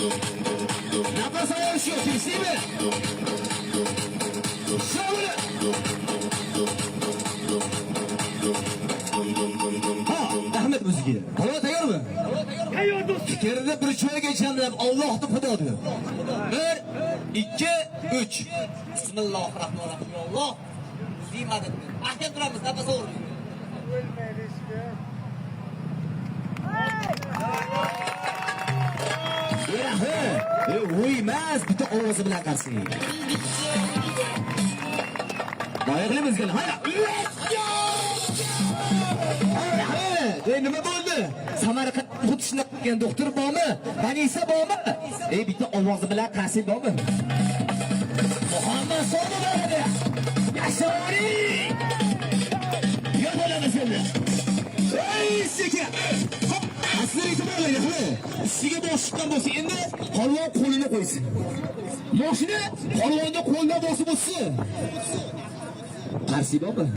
Nafas olish yo'q, kelishdikmi? Shavla. Ha, rahmat o'ziga. Palon tayyormi? Tayyor do'stim. Fikrni bir choyga jamlab Allohni xudo deb. 1 2 3. Bismillahirrohmanirrohim. Ya Alloh. O'zing madad ber. Mahkam turamiz, nafas olmaymiz. E, voy emas, bitta ovozi bilan qarshi. Boyag'imiz gel. Hayda. Let's go! E, nima bo'ldi? Samarqand xuddi shunaqa qilgan doktor bormi? Banisa bormi? E, bitta ovozi bilan qarshi bormi? Muhammad Sodiq beradi. Yashavering! Yo'q bo'lamiz endi. Ey, sekin. Hop, aslida e'tiborlaydi, ha. Ustiga bosh chiqqan bo'lsa, endi polvon qo'lini qo'ysin. Moshina polvonni qo'lidan bosib o'tsin. Qarshi bormi?